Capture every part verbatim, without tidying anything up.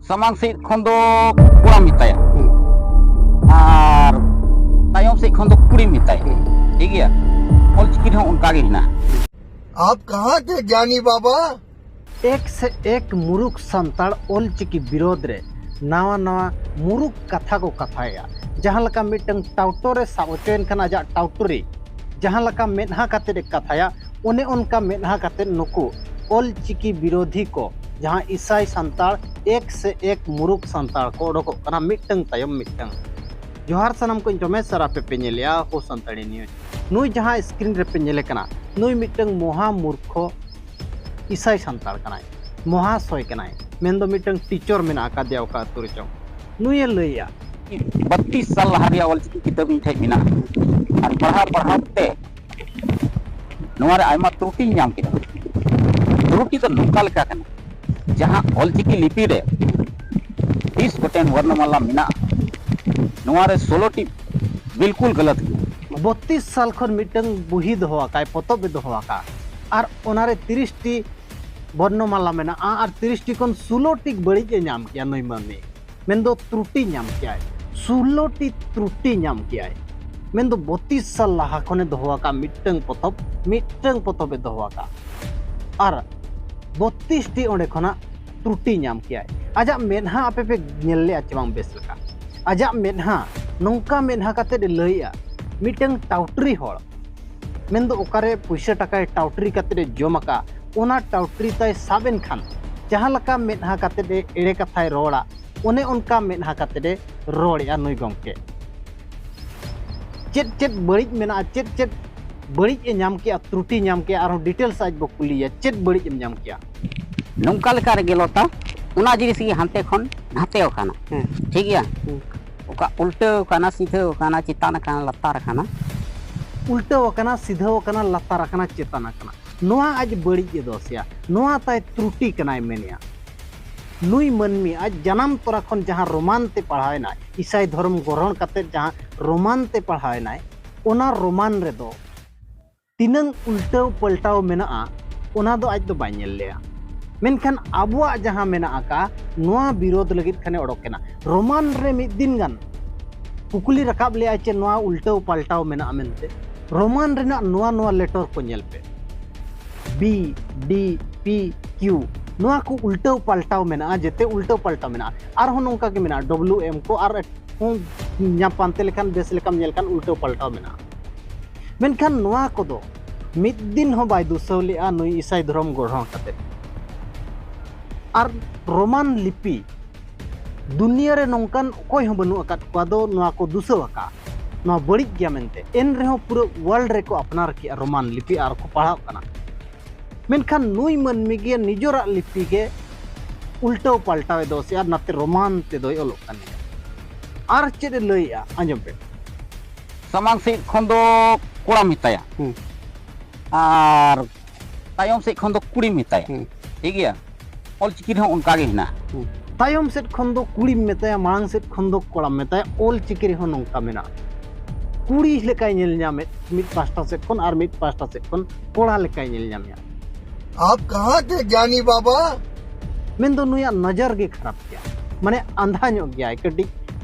ᱥᱟᱢᱟᱝ ᱥᱮᱫ ᱠᱷᱚᱱ ᱫᱚ ᱠᱚᱲᱟᱢ ᱢᱮᱛᱟᱭᱟ, ᱟᱨ ᱛᱟᱭᱚᱢ ᱥᱮᱫ ᱠᱷᱚᱱ ᱫᱚ ᱠᱩᱲᱤᱢ ᱢᱮᱛᱟᱭᱟ᱾ ᱴᱷᱤᱠ ᱜᱮᱭᱟ, ᱚᱞᱪᱤᱠᱤ ᱨᱮᱦᱚᱸ ᱚᱱᱠᱟ ᱜᱮ ᱦᱮᱱᱟᱜᱼᱟ᱾ आप कहाँ थे ज्ञानी बाबा? ᱮᱠ ᱥᱮ ᱮᱠ ᱢᱩᱨᱩᱠ ᱥᱟᱱᱛᱟᱲ ᱚᱞᱪᱤᱠᱤ ᱵᱤᱨᱳᱫᱷ ᱨᱮ ᱱᱟᱣᱟ ᱱᱟᱣᱟ ᱢᱩᱨᱩᱠ ᱠᱟᱛᱷᱟ ᱠᱚ ᱠᱟᱛᱷᱟᱭᱟ᱾ ᱡᱟᱦᱟᱸ ᱞᱮᱠᱟ ᱢᱤᱫᱴᱟᱝ ᱴᱟᱣᱴᱚᱨ ᱮ ᱥᱟᱵ ᱦᱚᱪᱚᱭᱮᱱ ᱠᱷᱟᱱ ᱟᱡᱟᱜ ᱴᱟᱣᱴᱚᱨᱤ ᱡᱟᱦᱟᱸ ᱞᱮᱠᱟ ᱢᱮᱫᱦᱟ ᱠᱟᱛᱮᱫ ᱮ ᱠᱟᱛᱷᱟᱭᱟ, ᱚᱱᱮ ᱚᱱᱠᱟ ᱢᱮᱫᱦᱟ ᱠᱟᱛᱮᱫ ᱱᱩᱠᱩ ᱚᱞᱪᱤᱠᱤ ᱵᱤᱨᱳᱫᱷᱤ ᱠᱚ, ᱡᱟᱦᱟᱸ ᱤᱥᱟᱭ ᱥᱟᱱᱛᱟᱲ ᱮᱠ ᱥᱮ ᱮᱠ ᱢᱩᱨᱩᱠ ᱥᱟᱱᱛᱟᱲ ᱠᱚ ᱚᱰᱚᱠᱚᱜ ᱠᱟᱱᱟ ᱢᱤᱫᱴᱟᱝ ᱛᱟᱭᱚᱢ ᱢᱤᱫᱴᱟᱝ᱾ ᱡᱚᱦᱟᱨ ᱥᱟᱱᱟᱢ ᱠᱚᱧ ᱡᱚᱢᱮ ᱥᱟᱨᱟ ᱯᱮ ᱯᱮ ᱧᱮᱞᱮᱜᱼᱟ ᱦᱳ ᱥᱟᱱᱛᱟᱲᱤ ᱱᱤᱭᱩᱡᱽ᱾ ᱱᱩᱭ ᱡᱟᱦᱟᱸ ᱥᱠᱨᱤᱱ ᱨᱮᱯᱮ ᱧᱮᱞᱮ ᱠᱟᱱᱟ, ᱱᱩᱭ ᱢᱤᱫᱴᱟᱝ ᱢᱚᱦᱟ ᱢᱩᱨᱠᱷᱚ ᱤᱥᱟᱭ ᱥᱟᱱᱛᱟᱲ ᱠᱟᱱᱟᱭ, ᱢᱚᱦᱟᱥᱚᱭ ᱠᱟᱱᱟᱭ, ᱢᱮᱱᱫᱚ ᱢᱤᱫᱴᱟᱝ ᱴᱤᱪᱚᱨ ᱢᱮᱱᱟᱜ ᱟᱠᱟᱫᱮᱭᱟ ᱚᱠᱟ ᱟᱹᱛᱩ ᱨᱮᱪᱚᱝ᱾ ᱱᱩᱭᱮ ᱞᱟᱹᱭᱮᱜᱼᱟ, ᱵᱟᱛᱤᱥ ᱥᱟᱞ ᱞᱟᱦᱟ ᱨᱮᱭᱟᱜ ᱚᱞᱪᱤᱠᱤ ᱠᱤᱛᱟᱹᱵ ᱤᱧ ᱴᱷᱮᱡ ᱢᱮᱱᱟᱜᱼᱟ, ᱟᱨ ᱯᱟᱲᱦᱟᱣ ᱯᱟᱲᱦᱟᱣ ᱛᱮ ᱱᱚᱣᱟ ᱨᱮ ᱟᱭᱢᱟ ᱛᱨᱩᱴᱤᱧ ᱧᱟᱢ ᱠᱮᱫᱟ᱾ ᱛᱨᱩᱴᱤ ᱫᱚ ᱱᱚᱝᱠᱟ ᱞᱮᱠᱟ ᱠᱟᱱᱟ, ᱡᱟᱦᱟᱸ ᱚᱞᱪᱤᱠᱤ ᱞᱤᱯᱤ ᱨᱮ ᱛᱤᱥ ᱜᱚᱴᱮᱱ ᱵᱚᱨᱱᱚᱢᱟᱞᱟ ᱢᱮᱱᱟᱜᱼᱟ, ᱱᱚᱣᱟ ᱨᱮ ᱥᱳᱞᱳ ᱴᱤ ᱵᱤᱞᱠᱩᱞ ᱜᱟᱞᱟᱛ ᱜᱮᱭᱟ᱾ ᱵᱚᱛᱤᱥ ᱥᱟᱞ ᱠᱷᱚᱱ ᱢᱤᱫᱴᱟᱝ ᱵᱩᱦᱤ ᱫᱚᱦᱚ ᱟᱠᱟᱫ, ᱯᱚᱛᱚᱵ ᱮ ᱫᱚᱦᱚ ᱟᱠᱟᱫ, ᱟᱨ ᱚᱱᱟᱨᱮ ᱛᱤᱨᱤᱥ ᱴᱤ ᱵᱚᱨᱱᱚᱢᱟᱞᱟ ᱢᱮᱱᱟᱜᱼᱟ, ᱟᱨ ᱛᱤᱨᱤᱥ ᱴᱤ ᱠᱷᱚᱱ ᱥᱳᱞᱳ ᱴᱤ ᱵᱟᱹᱲᱤᱡ ᱮ ᱧᱟᱢ ᱠᱮᱜᱼᱟ ᱱᱩᱭ ᱢᱟᱹᱱᱢᱤ, ᱢᱮᱱᱫᱚ ᱛᱨᱩᱴᱤ ᱧᱟᱢ ᱠᱮᱜᱼᱟᱭ, ᱥᱳᱞᱳ ᱴᱤ ᱛᱨᱩᱴᱤ ᱧᱟᱢ ᱠᱮᱜᱼᱟᱭ᱾ ᱢᱮᱱᱫᱚ ᱵᱚᱛᱤᱥ ᱥᱟᱞ ᱞᱟᱦᱟ ᱠᱷᱚᱱᱮ ᱫᱚᱦᱚ ᱟᱠᱟᱫ ᱢᱤᱫᱴᱟᱝ ᱯᱚᱛᱚᱵ, ᱢᱤᱫᱴᱟᱝ ᱯᱚᱛᱚᱵ ᱮ ᱫᱚᱦᱚ ᱟᱠᱟᱫ, ᱟᱨ ᱵᱚᱛᱤᱥ ᱴᱤ ᱚᱸᱰᱮ ᱠᱷᱚᱱᱟᱜ ᱛᱨᱩᱴᱤ ᱧᱟᱢ ᱠᱮᱜᱼᱟᱭ᱾ ᱟᱡᱟᱜ ᱢᱮᱫᱦᱟ ᱟᱯᱮ ᱯᱮ ᱧᱮᱞ ᱞᱮᱜᱼᱟ ᱪᱮ ᱵᱟᱝ ᱵᱮᱥ ᱞᱮᱠᱟ? ᱟᱡᱟᱜ ᱢᱮᱫᱦᱟ ᱱᱚᱝᱠᱟ ᱢᱮᱫᱦᱟ ᱠᱟᱛᱮᱫ ᱮ ᱞᱟᱹᱭᱮᱜᱼᱟ, ᱢᱤᱫᱴᱟᱝ ᱴᱟᱣᱴᱨᱤ ᱦᱚᱲ, ᱢᱮᱱᱫᱚ ᱚᱠᱟᱨᱮ ᱯᱩᱭᱥᱟᱹ ᱴᱟᱠᱟᱭ ᱴᱟᱣᱴᱨᱤ ᱠᱟᱛᱮᱫ ᱮ ᱡᱚᱢ ᱟᱠᱟᱫ, ᱚᱱᱟ ᱴᱟᱣᱴᱨᱤ ᱛᱟᱭ ᱥᱟᱵ ᱮᱱ ᱠᱷᱟᱱ ᱡᱟᱦᱟᱸ ᱞᱮᱠᱟ ᱢᱮᱫᱦᱟ ᱠᱟᱛᱮᱫ ᱮ ᱮᱲᱮ ᱠᱟᱛᱷᱟᱭ ᱨᱚᱲᱟ, ᱚᱱᱮ ᱚᱱᱠᱟ ᱢᱮᱫᱦᱟ ᱠᱟᱛᱮᱫ ᱮ ᱨᱚᱲᱮᱜᱼᱟ ᱱᱩᱭ ᱜᱚᱢᱠᱮ᱾ ᱪᱮᱫ ᱪᱮᱫ ᱵᱟᱹᱲᱤᱡ ᱢᱮᱱᱟᱜᱼᱟ, ᱪᱮᱫ ᱪᱮᱫ ᱵᱟᱹᱲᱤᱡ ᱮ ᱧᱟᱢ ᱠᱮᱜᱼᱟ, ᱛᱨᱩᱴᱤ ᱧᱟᱢ ᱠᱮᱜᱼᱟ, ᱟᱨᱦᱚᱸ ᱰᱤᱴᱮᱞᱥ ᱟᱡ ᱵᱚ ᱠᱩᱞᱤᱭᱮᱭᱟ, ᱪᱮᱫ ᱵᱟᱹᱲᱤᱡ ᱮᱢ ᱧᱟᱢ ᱠᱮᱜᱼᱟ? ᱱᱚᱝᱠᱟ ᱞᱮᱠᱟ ᱨᱮᱜᱮ ᱞᱚᱛᱟ, ᱚᱱᱟ ᱡᱤᱱᱤᱥ ᱜᱮ ᱦᱟᱱᱛᱮ ᱠᱷᱚᱱ ᱱᱟᱛᱮ ᱟᱠᱟᱱᱟ᱾ ᱦᱮᱸ᱾ ᱴᱷᱤᱠ ᱜᱮᱭᱟ? ᱦᱩᱸ᱾ ᱚᱠᱟ ᱩᱞᱴᱟᱹᱣ ᱟᱠᱟᱱᱟ, ᱥᱤᱫᱷᱟᱹᱣ ᱟᱠᱟᱱᱟ, ᱪᱮᱛᱟᱱ ᱟᱠᱟᱱᱟ, ᱞᱟᱛᱟᱨ ᱟᱠᱟᱱᱟ᱾ ᱩᱞᱴᱟᱹᱣ ᱟᱠᱟᱱᱟ, ᱥᱤᱫᱷᱟᱹᱣ ᱟᱠᱟᱱᱟ, ᱞᱟᱛᱟᱨ ᱟᱠᱟᱱᱟ, ᱪᱮᱛᱟᱱ ᱟᱠᱟᱱᱟ, ᱱᱚᱣᱟ ᱟᱡ ᱵᱟᱹᱲᱤᱡ ᱮ ᱫᱚᱥᱮᱭᱟ, ᱱᱚᱣᱟ ᱛᱟᱭ ᱛᱨᱩᱴᱤ ᱠᱟᱱᱟᱭ ᱢᱮᱱᱮᱜᱼᱟ᱾ ᱱᱩᱭ ᱢᱟᱹᱱᱢᱤ ᱟᱡ ᱡᱟᱱᱟᱢ ᱛᱚᱨᱟ ᱠᱷᱚᱱ ᱡᱟᱦᱟᱸ ᱨᱳᱢᱟᱱ ᱛᱮ ᱯᱟᱲᱦᱟᱣ ᱮᱱᱟᱭ, ᱤᱥᱟᱭ ᱫᱷᱚᱨᱚᱢ ᱜᱨᱚᱦᱚᱱ ᱠᱟᱛᱮᱫ ᱡᱟᱦᱟᱸ ᱨᱳᱢᱟᱱ ᱛᱮ ᱯᱟᱲᱦᱟᱣ ᱮᱱᱟᱭ, ᱚᱱᱟ ᱨᱳᱢᱟᱱ ᱨᱮᱫᱚ ᱛᱤᱱᱟᱹᱝ ᱩᱞᱴᱟᱹᱣ ᱯᱟᱞᱴᱟᱣ ᱢᱮᱱᱟᱜᱼᱟ, ᱚᱱᱟ ᱫᱚ ᱟᱡ ᱫᱚ ᱵᱟᱭ ᱧᱮᱞ ᱞᱮᱜᱼᱟ᱾ ᱢᱮᱱᱠᱷᱟᱱ ᱟᱵᱚᱣᱟᱜ ᱡᱟᱦᱟᱸ ᱢᱮᱱᱟᱜ ᱟᱠᱟᱫ, ᱱᱚᱣᱟ ᱵᱤᱨᱳᱫᱷ ᱞᱟᱹᱜᱤᱫ ᱠᱷᱟᱱᱮ ᱚᱰᱚᱠ ᱮᱱᱟ᱾ ᱨᱳᱢᱟᱱ ᱨᱮ ᱢᱤᱫ ᱫᱤᱱ ᱜᱟᱱ ᱠᱩᱠᱞᱤ ᱨᱟᱠᱟᱵ ᱞᱮᱫᱼᱟᱭ ᱪᱮ ᱱᱚᱣᱟ ᱩᱞᱴᱟᱹᱣ ᱯᱟᱞᱴᱟᱣ ᱢᱮᱱᱟᱜᱼᱟ ᱢᱮᱱᱛᱮ᱾ ᱨᱳᱢᱟᱱ ᱨᱮᱱᱟᱜ ᱱᱚᱣᱟ ᱱᱚᱣᱟ ᱞᱮᱴᱚᱨ ᱠᱚ ᱧᱮᱞ ᱯᱮ, ᱵᱤ, ᱰᱤ, ᱯᱤ, ᱠᱤᱭᱩ, ᱱᱚᱣᱟ ᱠᱚ ᱩᱞᱴᱟᱹᱣ ᱯᱟᱞᱴᱟᱣ ᱢᱮᱱᱟᱜᱼᱟ, ᱡᱮᱛᱮ ᱩᱞᱴᱟᱹᱣ ᱯᱟᱞᱴᱟᱣ ᱢᱮᱱᱟᱜᱼᱟ᱾ ᱟᱨᱦᱚᱸ ᱱᱚᱝᱠᱟ ᱜᱮ ᱢᱮᱱᱟᱜᱼᱟ, ᱰᱚᱵᱞᱩ ᱮᱢ ᱠᱚ, ᱟᱨ ᱦᱚᱸ ᱧᱟᱢ ᱯᱟᱱᱛᱮ ᱞᱮᱠᱷᱟᱱ, ᱵᱮᱥ ᱞᱮᱠᱟᱢ ᱧᱮᱞ ᱠᱷᱟᱱ ᱩᱞᱴᱟᱹᱣ ᱯᱟᱞᱴᱟᱣ ᱢᱮᱱᱟᱜᱼᱟ᱾ ᱢᱮᱱᱠᱷᱟᱱ ᱱᱚᱣᱟ ᱠᱚᱫᱚ ᱢᱤᱫ ᱫᱤᱱ ᱦᱚᱸ ᱵᱟᱭ ᱫᱩᱥᱟᱹᱣ ᱞᱮᱜᱼᱟ ᱱᱩᱭ ᱤᱥᱟᱭ ᱫᱷᱚᱨᱚᱢ ᱜᱚᱲᱦᱚᱱ ᱠᱟᱛᱮ᱾ ᱟᱨ ᱨᱳᱢᱟᱱ ᱞᱤᱯᱤ ᱫᱩᱱᱤᱭᱟᱹ ᱨᱮ ᱱᱚᱝᱠᱟᱱ ᱚᱠᱚᱭ ᱦᱚᱸ ᱵᱟᱹᱱᱩᱜ ᱟᱠᱟᱫ ᱠᱚᱣᱟ ᱫᱚ ᱱᱚᱣᱟ ᱠᱚ ᱫᱩᱥᱟᱹᱣ ᱟᱠᱟᱫ, ᱱᱚᱣᱟ ᱵᱟᱹᱲᱤᱡ ᱜᱮᱭᱟ ᱢᱮᱱᱛᱮ᱾ ᱮᱱ ᱨᱮᱦᱚᱸ ᱯᱩᱨᱟᱹ ᱣᱟᱨᱞᱰ ᱨᱮᱠᱚ ᱟᱯᱱᱟᱨ ᱠᱮᱜᱼᱟ ᱨᱳᱢᱟᱱ ᱞᱤᱯᱤ ᱟᱨ ᱠᱚ ᱯᱟᱲᱦᱟᱜ ᱠᱟᱱᱟ᱾ ᱢᱮᱱᱠᱷᱟᱱ ᱱᱩᱭ ᱢᱟᱹᱱᱢᱤ ᱜᱮ ᱱᱤᱡᱚᱨᱟᱜ ᱞᱤᱯᱤ ᱜᱮ ᱩᱞᱴᱟᱹᱣ ᱯᱟᱞᱴᱟᱣ ᱮ ᱫᱚᱥᱮᱜᱼᱟ, ᱱᱟᱛᱮ ᱨᱳᱢᱟᱱ ᱛᱮᱫᱚᱭ ᱚᱞᱚᱜ ᱠᱟᱱ ᱜᱮᱭᱟ᱾ ᱟᱨ ᱪᱮᱫ ᱮ ᱞᱟᱹᱭᱮᱜᱼᱟ, ᱟᱸᱡᱚᱢ ᱯᱮ᱾ ᱥᱟᱢᱟᱝ ᱥᱮᱫ ᱠᱷᱚᱱ ᱫᱚ ᱠᱚᱲᱟᱢ ᱢᱮᱛᱟᱭᱟ, ᱦᱩᱸ᱾ ᱟᱨ ᱛᱟᱭᱚᱢ ᱥᱮᱫ ᱠᱷᱚᱱ ᱫᱚ ᱠᱩᱲᱤᱢ ᱢᱮᱛᱟᱭᱟ᱾ ᱦᱩᱸ᱾ ᱴᱷᱤᱠ ᱜᱮᱭᱟ, ᱚᱞᱪᱤᱠᱤ ᱨᱮᱦᱚᱸ ᱚᱱᱠᱟ ᱜᱮ ᱦᱮᱱᱟᱜᱼᱟ᱾ ᱛᱟᱭᱚᱢ ᱥᱮᱫ ᱠᱷᱚᱱ ᱫᱚ ᱠᱩᱲᱤᱢ ᱢᱮᱛᱟᱭᱟ, ᱢᱟᱲᱟᱝ ᱥᱮᱫ ᱠᱷᱚᱱ ᱫᱚ ᱠᱚᱲᱟᱢ ᱢᱮᱛᱟᱭᱟ᱾ ᱚᱞ ᱪᱤᱠᱤ ᱨᱮᱦᱚᱸ ᱱᱚᱝᱠᱟ ᱢᱮᱱᱟᱜᱼᱟ, ᱠᱩᱲᱤ ᱞᱮᱠᱟᱭ ᱧᱮᱞ ᱧᱟᱢᱮᱫ ᱢᱤᱫ ᱯᱟᱦᱴᱟ ᱥᱮᱫ ᱠᱷᱚᱱ, ᱟᱨ ᱢᱤᱫ ᱯᱟᱦᱴᱟ ᱥᱮᱫ ᱠᱷᱚᱱ ᱠᱚᱲᱟ ᱞᱮᱠᱟᱭ ᱧᱮᱞ ᱧᱟᱢᱮᱫᱼᱟ᱾ आप कहाँ के ज्ञानी बाबा? ᱢᱮᱱᱫᱚ ᱱᱩᱭᱟᱜ ᱱᱚᱡᱚᱨ ᱜᱮ ᱠᱷᱟᱨᱟᱯ ᱜᱮᱭᱟ, ᱢᱟᱱᱮ ᱟᱸᱫᱷᱟ ᱧᱚᱜ ᱜᱮᱭᱟᱭ ᱠᱟᱹᱴᱤᱡ,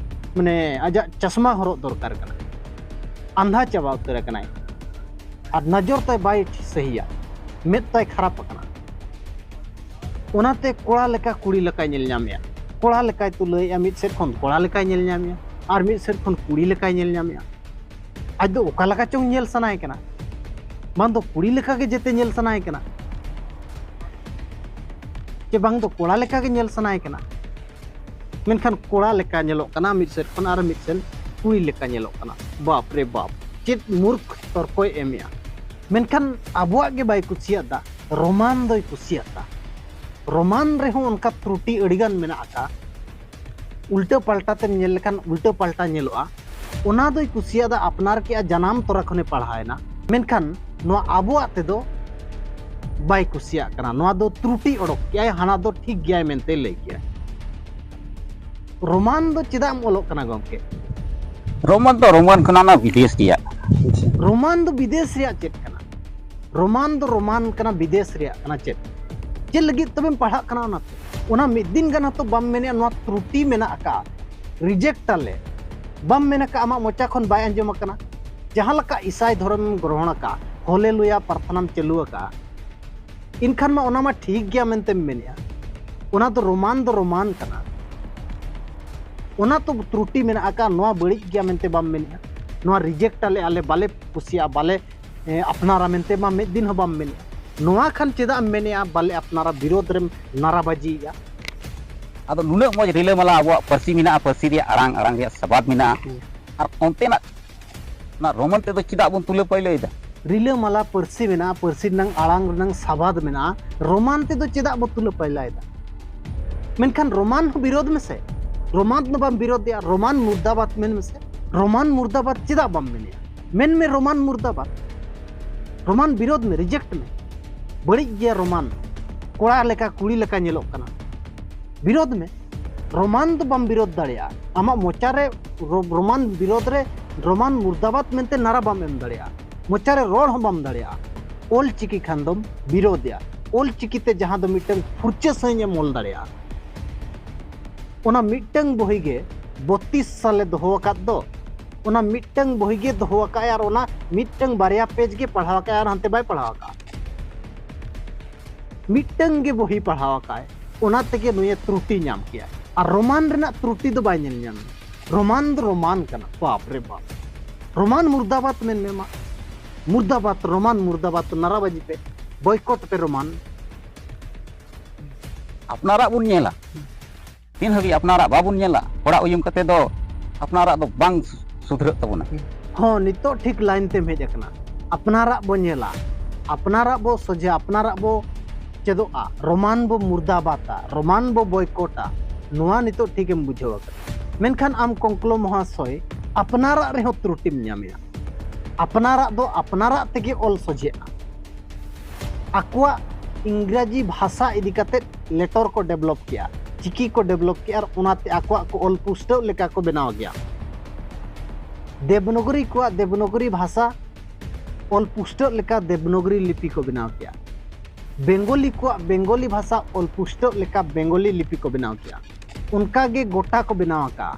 ᱢᱟᱱᱮ ᱟᱡᱟᱜ ᱪᱟᱥᱢᱟ ᱦᱚᱨᱚᱜ ᱫᱚᱨᱠᱟᱨ ᱠᱟᱱᱟ, ᱟᱸᱫᱷᱟ ᱪᱟᱵᱟ ᱩᱛᱟᱹᱨ ᱟᱠᱟᱱᱟᱭ᱾ ᱟᱨ ᱱᱚᱡᱚᱨ ᱛᱟᱭ ᱵᱟᱭ ᱥᱟᱹᱦᱤᱭᱟ, ᱢᱮᱫ ᱛᱟᱭ ᱠᱷᱟᱨᱟᱯ ᱟᱠᱟᱱᱟ᱾ ᱚᱱᱟᱛᱮ ᱠᱚᱲᱟ ᱞᱮᱠᱟ ᱠᱩᱲᱤ ᱞᱮᱠᱟᱭ ᱧᱮᱞ ᱧᱟᱢᱮᱜᱼᱟ᱾ ᱠᱚᱲᱟ ᱞᱮᱠᱟᱭ ᱛᱩᱞᱟᱹᱣᱮᱜᱼᱟ, ᱢᱤᱫ ᱥᱮᱫ ᱠᱷᱚᱱ ᱠᱚᱲᱟ ᱞᱮᱠᱟᱭ ᱧᱮᱞ ᱧᱟᱢᱮᱜᱼᱟ, ᱟᱨ ᱢᱤᱫ ᱥᱮᱫ ᱠᱷᱚᱱ ᱠᱩᱲᱤ ᱞᱮᱠᱟᱭ ᱧᱮᱞ ᱧᱟᱢᱮᱜᱼᱟ᱾ ᱟᱡ ᱫᱚ ᱚᱠᱟ ᱞᱮᱠᱟ ᱪᱚᱝ ᱧᱮᱞ ᱥᱟᱱᱟᱭᱮ ᱠᱟᱱᱟ, ᱵᱟᱝ ᱫᱚ ᱠᱩᱲᱤ ᱞᱮᱠᱟ ᱜᱮ ᱡᱮᱛᱮ ᱧᱮᱞ ᱥᱟᱱᱟᱭᱮ ᱠᱟᱱᱟ, ᱪᱮ ᱵᱟᱝ ᱫᱚ ᱠᱚᱲᱟ ᱞᱮᱠᱟ ᱜᱮ ᱧᱮᱞ ᱥᱟᱱᱟᱭᱮ ᱠᱟᱱᱟ᱾ ᱢᱮᱱᱠᱷᱟᱱ ᱠᱚᱲᱟ ᱞᱮᱠᱟ ᱧᱮᱞᱚᱜ ᱠᱟᱱᱟ ᱢᱤᱫ ᱥᱮᱫ ᱠᱷᱚᱱ, ᱟᱨ ᱢᱤᱫ ᱥᱮᱫ ᱠᱩᱲᱤ ᱞᱮᱠᱟ ᱧᱮᱞᱚᱜ ᱠᱟᱱᱟ᱾ ᱵᱟᱯ ᱨᱮ ᱵᱟᱯ, ᱪᱮᱫ ᱢᱩᱨᱠᱷ ᱛᱚᱨᱠᱚᱭ ᱮᱢᱮᱜᱼᱟ᱾ ᱢᱮᱱᱠᱷᱟᱱ ᱟᱵᱚᱣᱟᱜ ᱜᱮ ᱵᱟᱭ ᱠᱩᱥᱤᱭᱟᱜ ᱫᱟ, ᱨᱳᱢᱟᱱ ᱫᱚᱭ ᱠᱩᱥᱤᱭᱟᱜ ᱫᱟ᱾ ᱨᱳᱢᱟᱱ ᱨᱮᱦᱚᱸ ᱚᱱᱠᱟ ᱛᱨᱩᱴᱤ ᱟᱹᱰᱤᱜᱟᱱ ᱢᱮᱱᱟᱜ ᱟᱠᱟᱫ, ᱩᱞᱴᱟᱹ ᱯᱟᱞᱴᱟ ᱛᱮᱢ ᱧᱮᱞ ᱞᱮᱠᱷᱟᱱ ᱩᱞᱴᱟᱹ ᱯᱟᱞᱴᱟ ᱧᱮᱞᱚᱜᱼᱟ᱾ ᱚᱱᱟ ᱫᱚᱭ ᱠᱩᱥᱤᱭᱟᱫᱟ, ᱟᱯᱱᱟᱨ ᱠᱮᱜᱼᱟ, ᱡᱟᱱᱟᱢ ᱛᱚᱨᱟ ᱠᱷᱚᱱᱮ ᱯᱟᱲᱦᱟᱣᱮᱱᱟ᱾ ᱢᱮᱱᱠᱷᱟᱱ ᱱᱚᱣᱟ ᱟᱵᱚᱣᱟᱜ ᱛᱮᱫᱚ ᱵᱟᱭ ᱠᱩᱥᱤᱭᱟᱜ ᱠᱟᱱᱟ᱾ ᱱᱚᱣᱟ ᱫᱚ ᱛᱨᱩᱴᱤ ᱚᱰᱚᱠ ᱠᱮᱜᱼᱟᱭ, ᱦᱟᱱᱟ ᱫᱚ ᱴᱷᱤᱠ ᱜᱮᱭᱟᱭ ᱢᱮᱱᱛᱮ ᱞᱟᱹᱭ ᱠᱮᱜᱼᱟᱭ᱾ ᱨᱳᱢᱟᱱ ᱫᱚ ᱪᱮᱫᱟᱜ ᱮᱢ ᱚᱞᱚᱜ ᱠᱟᱱᱟ ᱜᱚᱢᱠᱮ? ᱨᱳᱢᱟᱱ ᱫᱚ ᱨᱳᱢᱟᱱ ᱠᱟᱱᱟ, ᱚᱱᱟ ᱵᱤᱫᱮᱥ ᱨᱮᱭᱟᱜ᱾ ᱨᱳᱢᱟᱱ ᱫᱚ ᱵᱤᱫᱮᱥ ᱨᱮᱭᱟᱜ ᱪᱮᱫ ᱠᱟᱱᱟ? ᱨᱳᱢᱟᱱ ᱫᱚ ᱨᱳᱢᱟᱱ ᱠᱟᱱᱟ, ᱵᱤᱫᱮᱥ ᱨᱮᱭᱟᱜ ᱠᱟᱱᱟ ᱪᱮᱫ? ᱪᱮᱫ ᱞᱟᱹᱜᱤᱫ ᱛᱚᱵᱮᱢ ᱯᱟᱲᱦᱟᱜ ᱠᱟᱱᱟ ᱚᱱᱟᱛᱮ? ᱚᱱᱟ ᱢᱤᱫ ᱫᱤᱱ ᱜᱟᱱ ᱦᱚᱸᱛᱚ ᱵᱟᱢ ᱢᱮᱱᱮᱜᱼᱟ ᱱᱚᱣᱟ ᱛᱨᱩᱴᱤ ᱢᱮᱱᱟᱜ ᱟᱠᱟᱫᱼᱟ, ᱨᱤᱡᱮᱠᱴ ᱟᱞᱮ, ᱵᱟᱢ ᱢᱮᱱ ᱟᱠᱟᱫᱼᱟ, ᱟᱢᱟᱜ ᱢᱚᱪᱟ ᱠᱷᱚᱱ ᱵᱟᱭ ᱟᱸᱡᱚᱢ ᱟᱠᱟᱱᱟ᱾ ᱡᱟᱦᱟᱸ ᱞᱮᱠᱟ ᱤᱥᱟᱭ ᱫᱷᱚᱨᱚᱢᱮᱢ ᱜᱨᱚᱦᱚᱱ ᱟᱠᱟᱫᱼᱟ, ᱦᱚᱞᱮᱞᱩᱭᱟ ᱯᱨᱟᱨᱛᱷᱱᱟᱢ ᱪᱟᱹᱞᱩ ᱟᱠᱟᱫᱼᱟ, ᱮᱱᱠᱷᱟᱱ ᱢᱟ ᱚᱱᱟ ᱢᱟ ᱴᱷᱤᱠ ᱜᱮᱭᱟ ᱢᱮᱱᱛᱮᱢ ᱢᱮᱱᱮᱜᱼᱟ᱾ ᱚᱱᱟ ᱫᱚ ᱨᱳᱢᱟᱱ ᱫᱚ ᱨᱳᱢᱟᱱ ᱠᱟᱱᱟ, ᱚᱱᱟ ᱛᱚ ᱛᱨᱩᱴᱤ ᱢᱮᱱᱟᱜ ᱟᱠᱟᱫ, ᱱᱚᱣᱟ ᱵᱟᱹᱲᱤᱡ ᱜᱮᱭᱟ ᱢᱮᱱᱛᱮ ᱵᱟᱢ ᱢᱮᱱᱮᱜᱼᱟ᱾ ᱱᱚᱣᱟ ᱨᱤᱡᱮᱠᱴ ᱟᱞᱮ, ᱟᱞᱮ ᱵᱟᱞᱮ ᱠᱩᱥᱤᱭᱟᱜᱼᱟ, ᱵᱟᱞᱮ ᱮ, ᱟᱯᱱᱟᱨᱟ ᱢᱮᱱᱛᱮ ᱢᱟ ᱢᱤᱫ ᱫᱤᱱ ᱦᱚᱸ ᱵᱟᱢ ᱢᱮᱱᱮᱜᱼᱟ᱾ ᱱᱚᱣᱟ ᱠᱷᱟᱱ ᱪᱮᱫᱟᱜ ᱮᱢ ᱢᱮᱱᱮᱜᱼᱟ ᱵᱟᱞᱮ ᱟᱯᱱᱟᱨᱟ, ᱵᱤᱨᱳᱫᱷ ᱨᱮᱢ ᱱᱟᱨᱟᱵᱟᱡᱤᱭᱮᱜᱼᱟ? ᱟᱫᱚ ᱱᱩᱱᱟᱹᱜ ᱢᱚᱡᱽ ᱨᱤᱞᱟᱹᱢᱟᱞᱟ ᱟᱵᱚᱣᱟᱜ ᱯᱟᱹᱨᱥᱤ ᱢᱮᱱᱟᱜᱼᱟ, ᱯᱟᱹᱨᱥᱤ ᱨᱮᱭᱟᱜ ᱟᱲᱟᱝ, ᱟᱲᱟᱝ ᱨᱮᱭᱟᱜ ᱥᱟᱵᱟᱫ ᱢᱮᱱᱟᱜᱼᱟ, ᱦᱩᱸ᱾ ᱟᱨ ᱚᱱᱛᱮᱱᱟᱜ ᱚᱱᱟ ᱨᱳᱢᱟᱱ ᱛᱮᱫᱚ ᱪᱮᱫᱟᱜ ᱵᱚᱱ ᱛᱩᱞᱟᱹ ᱯᱟᱭᱞᱟᱹᱭᱮᱫᱟ? ᱨᱤᱞᱟᱹᱢᱟᱞᱟ ᱯᱟᱹᱨᱥᱤ ᱢᱮᱱᱟᱜᱼᱟ, ᱯᱟᱹᱨᱥᱤ ᱨᱮᱱᱟᱝ ᱟᱲᱟᱝ ᱨᱮᱱᱟᱝ ᱥᱟᱵᱟᱫ ᱢᱮᱱᱟᱜᱼᱟ, ᱨᱳᱢᱟᱱ ᱛᱮᱫᱚ ᱪᱮᱫᱟᱜ ᱵᱚ ᱛᱩᱞᱟᱹ ᱯᱟᱭᱞᱟᱭᱮᱫᱟ? ᱢᱮᱱᱠᱷᱟᱱ ᱨᱳᱢᱟᱱ ᱦᱚᱸ ᱵᱤᱨᱳᱫᱷ ᱢᱮᱥᱮ, ᱨᱳᱢᱟᱱ ᱫᱚ ᱵᱟᱢ ᱵᱤᱨᱳᱫᱷᱮᱜᱼᱟ, ᱨᱳᱢᱟᱱ ᱢᱩᱨᱫᱟᱵᱟᱫ ᱢᱮᱱ ᱢᱮᱥᱮ, ᱨᱳᱢᱟᱱ ᱢᱩᱨᱫᱟᱵᱟᱫ ᱪᱮᱫᱟᱜ ᱵᱟᱢ ᱢᱮᱱᱮᱜᱼᱟ? ᱢᱮᱱ ᱢᱮ ᱨᱳᱢᱟᱱ ᱢᱩᱨᱫᱟᱵᱟᱫ, ᱨᱳᱢᱟᱱ ᱵᱤᱨᱳᱫᱷ ᱢᱮ, ᱨᱤᱡᱮᱠᱴ ᱢᱮ, ᱵᱟᱹᱲᱤᱡ ᱜᱮᱭᱟ ᱨᱳᱢᱟᱱ, ᱠᱚᱲᱟ ᱞᱮᱠᱟ ᱠᱩᱲᱤ ᱞᱮᱠᱟ ᱧᱮᱞᱚᱜ ᱠᱟᱱᱟ, ᱵᱤᱨᱳᱫᱷ ᱢᱮ᱾ ᱨᱳᱢᱟᱱ ᱫᱚ ᱵᱟᱢ ᱵᱤᱨᱳᱫᱷ ᱫᱟᱲᱮᱭᱟᱜᱼᱟ, ᱟᱢᱟᱜ ᱢᱚᱪᱟ ᱨᱮ ᱨᱳ-, ᱨᱳᱢᱟᱱ ᱵᱤᱨᱳᱫᱷ ᱨᱮ ᱨᱳᱢᱟᱱ ᱢᱩᱨᱫᱟᱵᱟᱫ ᱢᱮᱱᱛᱮ ᱱᱟᱨᱟ ᱵᱟᱢ ᱮᱢ ᱫᱟᱲᱮᱭᱟᱜᱼᱟ, ᱢᱚᱪᱟ ᱨᱮ ᱨᱚᱲ ᱦᱚᱸ ᱵᱟᱢ ᱫᱟᱲᱮᱭᱟᱜᱼᱟ᱾ ᱚᱞ ᱪᱤᱠᱤ ᱠᱷᱟᱱ ᱫᱚᱢ ᱵᱤᱨᱳᱫᱷᱮᱜᱼᱟ, ᱚᱞ ᱪᱤᱠᱤ ᱛᱮ ᱡᱟᱦᱟᱸ ᱫᱚ ᱢᱤᱫᱴᱟᱝ ᱯᱷᱩᱨᱪᱟᱹ ᱥᱟᱺᱦᱤᱡ ᱮᱢ ᱚᱞ ᱫᱟᱲᱮᱭᱟᱜᱼᱟ᱾ ᱚᱱᱟ ᱢᱤᱫᱴᱟᱝ ᱵᱚᱦᱤ ᱜᱮ ᱵᱚᱛᱤᱥ ᱥᱟᱞᱮ ᱫᱚᱦᱚ ᱟᱠᱟᱫ ᱫᱚ, ᱚᱱᱟ ᱢᱤᱫᱴᱟᱝ ᱵᱚᱦᱤ ᱜᱮ ᱫᱚᱦᱚ ᱟᱠᱟᱫᱼᱟᱭ ᱟᱨ ᱚᱱᱟ ᱢᱤᱫᱴᱟᱝ ᱵᱟᱨᱭᱟ ᱯᱮᱡᱽ ᱜᱮ ᱯᱟᱲᱦᱟᱣ ᱟᱠᱟᱫᱼᱟᱭ ᱟᱨ ᱦᱟᱱᱛᱮ ᱵᱟᱭ ᱯᱟᱲᱦᱟᱣ ᱟᱠᱟᱫᱼᱟ᱾ ᱢᱤᱫᱴᱟᱝ ᱜᱮ ᱵᱚᱦᱤ ᱯᱟᱲᱦᱟᱣ ᱟᱠᱟᱫᱼᱟᱭ, ᱚᱱᱟ ᱛᱮᱜᱮ ᱱᱩᱭᱮ ᱛᱨᱩᱴᱤ ᱧᱟᱢ ᱠᱮᱜᱼᱟ᱾ ᱟᱨ ᱨᱳᱢᱟᱱ ᱨᱮᱱᱟᱜ ᱛᱨᱩᱴᱤ ᱫᱚ ᱵᱟᱭ ᱧᱮᱞ ᱧᱟᱢ᱾ ᱨᱳᱢᱟᱱ ᱫᱚ ᱨᱳᱢᱟᱱ ᱠᱟᱱᱟ, ᱵᱟᱯ ᱨᱮ ᱵᱟᱯ᱾ ᱨᱳᱢᱟᱱ ᱢᱩᱨᱫᱟᱵᱟᱫ ᱢᱮᱱ ᱢᱮ ᱢᱟ, ᱢᱩᱨᱫᱟᱵᱟᱫ, ᱨᱳᱢᱟᱱ ᱢᱩᱨᱫᱟᱵᱟᱫ, ᱱᱟᱨᱟᱵᱟᱡᱤ ᱯᱮ, ᱵᱚᱭᱠᱚᱴ ᱯᱮ ᱨᱳᱢᱟᱱ᱾ ᱟᱯᱱᱟᱨᱟᱜ ᱵᱚᱱ ᱧᱮᱞᱟ, ᱛᱤᱱ ᱦᱟᱹᱵᱤᱡ ᱟᱯᱱᱟᱨᱟᱜ ᱵᱟᱵᱚᱱ ᱧᱮᱞᱟ, ᱦᱚᱲᱟᱜ ᱩᱭᱩᱝ ᱠᱟᱛᱮ ᱫᱚ ᱟᱯᱱᱟᱨᱟᱜ ᱫᱚ ᱵᱟᱝ ᱥᱩᱫᱷᱨᱟᱹᱜ ᱛᱟᱵᱚᱱᱟ᱾ ᱦᱚᱸ, ᱱᱤᱛᱚᱜ ᱴᱷᱤᱠ ᱞᱟᱭᱤᱱ ᱛᱮᱢ ᱦᱮᱡ ᱟᱠᱟᱱᱟ᱾ ᱟᱯᱱᱟᱨᱟᱜ ᱵᱚ ᱧᱮᱞᱟ, ᱟᱯᱱᱟᱨᱟᱜ ᱵᱚ ᱥᱚᱡᱷᱮ, ᱟᱯᱱᱟᱨᱟᱜ ᱵᱚ ᱪᱮᱫᱚᱜᱼᱟ, ᱨᱳᱢᱟᱱ ᱵᱚ ᱢᱩᱨᱫᱟᱵᱟᱫᱟ, ᱨᱳᱢᱟᱱ ᱵᱚ ᱵᱚᱭᱠᱚᱴᱟ, ᱱᱚᱣᱟ ᱱᱤᱛᱚᱜ ᱴᱷᱤᱠᱮᱢ ᱵᱩᱡᱷᱟᱹᱣ ᱟᱠᱟᱫᱟ᱾ ᱢᱮᱱᱠᱷᱟᱱ ᱟᱢ ᱠᱚᱝᱠᱞᱚ ᱢᱚᱦᱟᱥᱚᱭ, ᱟᱯᱱᱟᱨᱟᱜ ᱨᱮᱦᱚᱸ ᱛᱨᱩᱴᱤᱢ ᱧᱟᱢᱮᱜᱼᱟ᱾ ᱟᱯᱱᱟᱨᱟᱜ ᱫᱚ ᱟᱯᱱᱟᱨᱟᱜ ᱛᱮᱜᱮ ᱚᱞ ᱥᱚᱡᱷᱮᱜᱼᱟ᱾ ᱟᱠᱚᱣᱟᱜ ᱤᱝᱨᱟᱡᱤ ᱵᱷᱟᱥᱟ ᱤᱫᱤ ᱠᱟᱛᱮ ᱞᱮᱴᱚᱨ ᱠᱚ ᱰᱮᱵᱷᱞᱚᱯ ᱠᱮᱜᱼᱟ, ᱪᱤᱠᱤ ᱠᱚ ᱰᱮᱵᱷᱞᱚᱯ ᱠᱮᱜᱼᱟ, ᱟᱨ ᱚᱱᱟᱛᱮ ᱟᱠᱚᱣᱟᱜ ᱠᱚ ᱚᱞ ᱯᱩᱥᱴᱟᱹᱣ ᱞᱮᱠᱟ ᱠᱚ ᱵᱮᱱᱟᱣ ᱜᱮᱭᱟ᱾ ᱫᱮᱵᱽᱱᱚᱜᱚᱨᱤ ᱠᱚᱣᱟᱜ ᱫᱮᱵᱽᱱᱚᱜᱚᱨᱤ ᱵᱷᱟᱥᱟ ᱚᱞ ᱯᱩᱥᱴᱟᱹᱣ ᱞᱮᱠᱟ ᱫᱮᱵᱽᱱᱚᱜᱚᱨᱤ ᱞᱤᱯᱤ ᱠᱚ ᱵᱮᱱᱟᱣ ᱠᱮᱜᱼᱟ᱾ ᱵᱮᱝᱜᱚᱞᱤ ᱠᱚᱣᱟᱜ ᱵᱮᱝᱜᱚᱞᱤ ᱵᱷᱟᱥᱟ ᱚᱞ ᱯᱩᱥᱴᱟᱹᱣ ᱞᱮᱠᱟ ᱵᱮᱝᱜᱚᱞᱤ ᱞᱤᱯᱤ ᱠᱚ ᱵᱮᱱᱟᱣ ᱠᱮᱜᱼᱟ᱾ ᱚᱱᱠᱟ ᱜᱮ ᱜᱚᱴᱟ ᱠᱚ ᱵᱮᱱᱟᱣ ᱟᱠᱟᱜᱼᱟ᱾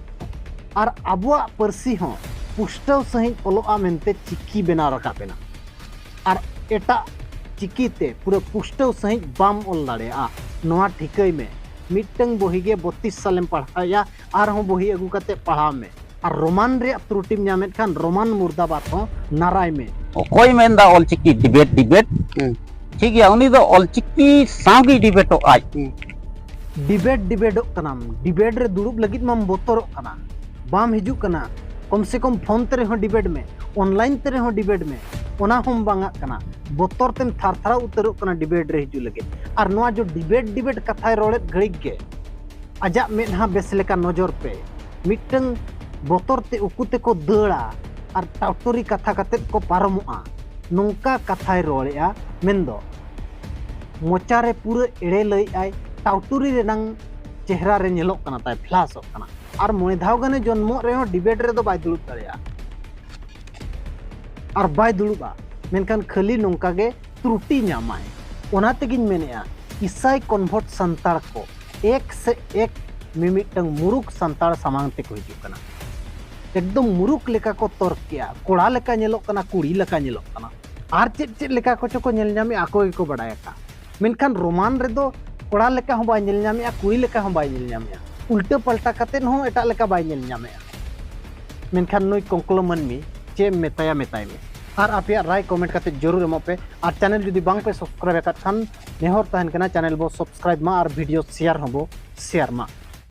ᱟᱨ ᱟᱵᱚᱣᱟᱜ ᱯᱟᱹᱨᱥᱤ ᱦᱚᱸ ᱯᱩᱥᱴᱟᱹᱣ ᱥᱟᱺᱦᱤᱡ ᱚᱞᱚᱜᱼᱟ ᱢᱮᱱᱛᱮ ᱪᱤᱠᱤ ᱵᱮᱱᱟᱣ ᱨᱟᱠᱟᱵ ᱮᱱᱟ᱾ ᱟᱨ ᱮᱴᱟᱜ ᱪᱤᱠᱤ ᱛᱮ ᱯᱩᱨᱟᱹ ᱯᱩᱥᱴᱟᱹᱣ ᱥᱟᱺᱦᱤᱡ ᱵᱟᱢ ᱚᱞ ᱫᱟᱲᱮᱭᱟᱜᱼᱟ, ᱱᱚᱣᱟ ᱴᱷᱤᱠᱟᱹᱭ ᱢᱮ᱾ ᱢᱤᱫᱴᱟᱹᱝ ᱵᱚᱦᱤ ᱜᱮ ᱵᱚᱛᱤᱥ ᱥᱟᱞᱮᱢ ᱯᱟᱲᱦᱟᱣᱮᱜᱼᱟ, ᱟᱨᱦᱚᱸ ᱵᱚᱦᱤ ᱟᱹᱜᱩ ᱠᱟᱛᱮ ᱯᱟᱲᱦᱟᱣ ᱢᱮ᱾ ᱟᱨ ᱨᱳᱢᱟᱱ ᱨᱮᱭᱟᱜ ᱛᱨᱩᱴᱤᱢ ᱧᱟᱢᱮᱫ ᱠᱷᱟᱱ ᱨᱳᱢᱟᱱ ᱢᱩᱨᱫᱟᱵᱟᱫ ᱦᱚᱸ ᱱᱟᱨᱟᱭ ᱢᱮ᱾ ᱚᱠᱚᱭ ᱢᱮᱱᱫᱟ ᱚᱞᱪᱤᱠᱤ ᱰᱤᱵᱮᱴ ᱰᱤᱵᱮᱴ? ᱦᱩᱸ᱾ ᱴᱷᱤᱠ ᱜᱮᱭᱟ, ᱩᱱᱤ ᱫᱚ ᱚᱞᱪᱤᱠᱤ ᱥᱟᱶ ᱜᱮ ᱰᱤᱵᱮᱴᱚᱜ ᱟᱭ᱾ ᱦᱩᱸ᱾ ᱰᱤᱵᱮᱴ ᱰᱤᱵᱮᱴᱚᱜ ᱠᱟᱱᱟᱢ, ᱰᱤᱵᱮᱴ ᱨᱮ ᱫᱩᱲᱩᱵ ᱞᱟᱹᱜᱤᱫ ᱢᱟᱢ ᱵᱚᱛᱚᱨᱚᱜ ᱠᱟᱱᱟ, ᱵᱟᱢ ᱦᱤᱡᱩᱜ ᱠᱟᱱᱟ᱾ ᱠᱚᱢ ᱥᱮ ᱠᱚᱢ ᱯᱷᱳᱱ ᱛᱮ ᱨᱮᱦᱚᱸ ᱰᱤᱵᱮᱴ ᱢᱮ, ᱚᱱᱞᱟᱭᱤᱱ ᱛᱮ ᱨᱮᱦᱚᱸ ᱰᱤᱵᱮᱴ ᱢᱮ, ᱚᱱᱟ ᱦᱚᱸᱢ ᱵᱟᱝᱟᱜ ᱠᱟᱱᱟ᱾ ᱵᱚᱛᱚᱨ ᱛᱮᱢ ᱛᱷᱟᱨ ᱛᱷᱟᱨᱟᱣ ᱩᱛᱟᱹᱨᱚᱜ ᱠᱟᱱᱟ ᱰᱤᱵᱮᱴ ᱨᱮ ᱦᱤᱡᱩᱜ ᱞᱟᱹᱜᱤᱫ᱾ ᱟᱨ ᱱᱚᱣᱟ ᱡᱚ ᱰᱤᱵᱮᱴ ᱰᱤᱵᱮᱴ ᱠᱟᱛᱷᱟᱭ ᱨᱚᱲᱮᱫ ᱜᱷᱟᱹᱲᱤᱡ ᱜᱮ ᱟᱡᱟᱜ ᱢᱮᱫᱦᱟ ᱵᱮᱥ ᱞᱮᱠᱟ ᱱᱚᱡᱚᱨ ᱯᱮ᱾ ᱢᱤᱫᱴᱟᱹᱝ ᱵᱚᱛᱚᱨ ᱛᱮ ᱩᱠᱩ ᱛᱮᱠᱚ ᱫᱟᱹᱲᱟ ᱟᱨ ᱴᱟᱣᱴᱚᱨᱤ ᱠᱟᱛᱷᱟ ᱠᱟᱛᱮᱫ ᱠᱚ ᱯᱟᱨᱚᱢᱚᱜᱼᱟ, ᱱᱚᱝᱠᱟ ᱠᱟᱛᱷᱟᱭ ᱨᱚᱲᱮᱜᱼᱟ᱾ ᱢᱮᱱᱫᱚ ᱢᱚᱪᱟ ᱨᱮ ᱯᱩᱨᱟᱹ ᱮᱲᱮ ᱞᱟᱹᱭᱮᱜᱼᱟᱭ, ᱴᱟᱣᱴᱚᱨᱤ ᱨᱮᱱᱟᱝ ᱪᱮᱦᱨᱟ ᱨᱮ ᱧᱮᱞᱚᱜ ᱠᱟᱱᱟ ᱛᱟᱭ, ᱯᱷᱞᱟᱥᱚᱜ ᱠᱟᱱᱟ᱾ ᱟᱨ ᱢᱚᱬᱮ ᱫᱷᱟᱣ ᱜᱟᱱᱮ ᱡᱚᱱᱢᱚᱜ ᱨᱮᱦᱚᱸ ᱰᱤᱵᱮᱴ ᱨᱮᱫᱚ ᱵᱟᱭ ᱫᱩᱲᱩᱵ ᱫᱟᱲᱮᱭᱟᱜᱼᱟ᱾ ᱟᱨ ᱵᱟᱭ ᱫᱩᱲᱩᱵᱼᱟ, ᱢᱮᱱᱠᱷᱟᱱ ᱠᱷᱟᱹᱞᱤ ᱱᱚᱝᱠᱟ ᱜᱮ ᱛᱨᱩᱴᱤ ᱧᱟᱢᱟᱭ᱾ ᱚᱱᱟ ᱛᱮᱜᱤᱧ ᱢᱮᱱᱮᱜᱼᱟ, ᱤᱥᱟᱭ ᱠᱚᱱᱵᱷᱟᱨᱴ ᱥᱟᱱᱛᱟᱲ ᱠᱚ ᱮᱠ ᱥᱮ ᱮᱠ ᱢᱤᱢᱤᱫᱴᱟᱝ ᱢᱩᱨᱩᱠ ᱥᱟᱱᱛᱟᱲ ᱥᱟᱢᱟᱝ ᱛᱮᱠᱚ ᱦᱤᱡᱩᱜ ᱠᱟᱱᱟ᱾ ᱮᱠᱫᱚᱢ ᱢᱩᱨᱩᱠ ᱞᱮᱠᱟ ᱠᱚ ᱛᱚᱨᱠ ᱠᱮᱜᱼᱟ, ᱠᱚᱲᱟ ᱞᱮᱠᱟ ᱧᱮᱞᱚᱜ ᱠᱟᱱᱟ, ᱠᱩᱲᱤ ᱞᱮᱠᱟ ᱧᱮᱞᱚᱜ ᱠᱟᱱᱟ, ᱟᱨ ᱪᱮᱫ ᱪᱮᱫ ᱞᱮᱠᱟ ᱠᱚᱪᱚ ᱠᱚ ᱧᱮᱞ ᱧᱟᱢᱮᱜᱼᱟ, ᱟᱠᱚ ᱜᱮᱠᱚ ᱵᱟᱰᱟᱭ ᱟᱠᱟᱫ᱾ ᱢᱮᱱᱠᱷᱟᱱ ᱨᱳᱢᱟᱱ ᱨᱮᱫᱚ ᱠᱚᱲᱟ ᱞᱮᱠᱟ ᱦᱚᱸ ᱵᱟᱭ ᱧᱮᱞ ᱧᱟᱢᱮᱜᱼᱟ, ᱠᱩᱲᱤ ᱞᱮᱠᱟ ᱦᱚᱸ ᱵᱟᱭ ᱧᱮᱞ ᱧᱟᱢᱮᱜᱼᱟ, ᱩᱞᱴᱟᱹ ᱯᱟᱞᱴᱟ ᱠᱟᱛᱮᱫ ᱦᱚᱸ ᱮᱴᱟᱜ ᱞᱮᱠᱟ ᱵᱟᱭ ᱧᱮᱞ ᱧᱟᱢᱮᱜᱼᱟ᱾ ᱢᱮᱱᱠᱷᱟᱱ ᱱᱩᱭ ᱠᱚᱝᱠᱞᱚ ᱢᱟᱹᱱᱢᱤ ᱪᱮᱫ ᱮᱢ ᱢᱮᱛᱟᱭᱟ, ᱢᱮᱛᱟᱭ ᱢᱮ᱾ ᱟᱨ ᱟᱯᱮᱭᱟᱜ ᱨᱟᱭ ᱠᱚᱢᱮᱱᱴ ᱠᱟᱛᱮ ᱡᱚᱨᱩᱨ ᱮᱢᱚᱜ ᱯᱮ᱾ ᱟᱨ ᱪᱮᱱᱮᱞ ᱡᱩᱫᱤ ᱵᱟᱝ ᱯᱮ ᱥᱟᱵᱥᱠᱨᱟᱭᱤᱵ ᱟᱠᱟᱫ ᱠᱷᱟᱱ ᱱᱮᱦᱚᱨ ᱛᱟᱦᱮᱱ ᱠᱟᱱᱟ, ᱪᱮᱱᱮᱞ ᱵᱚ ᱥᱟᱵᱥᱠᱨᱟᱭᱤᱵ ᱢᱟ ᱟᱨ ᱵᱷᱤᱰᱤᱭᱳ ᱥᱮᱭᱟᱨ ᱦᱚᱸᱵᱚ ᱥᱮᱭᱟᱨ ᱢᱟ᱾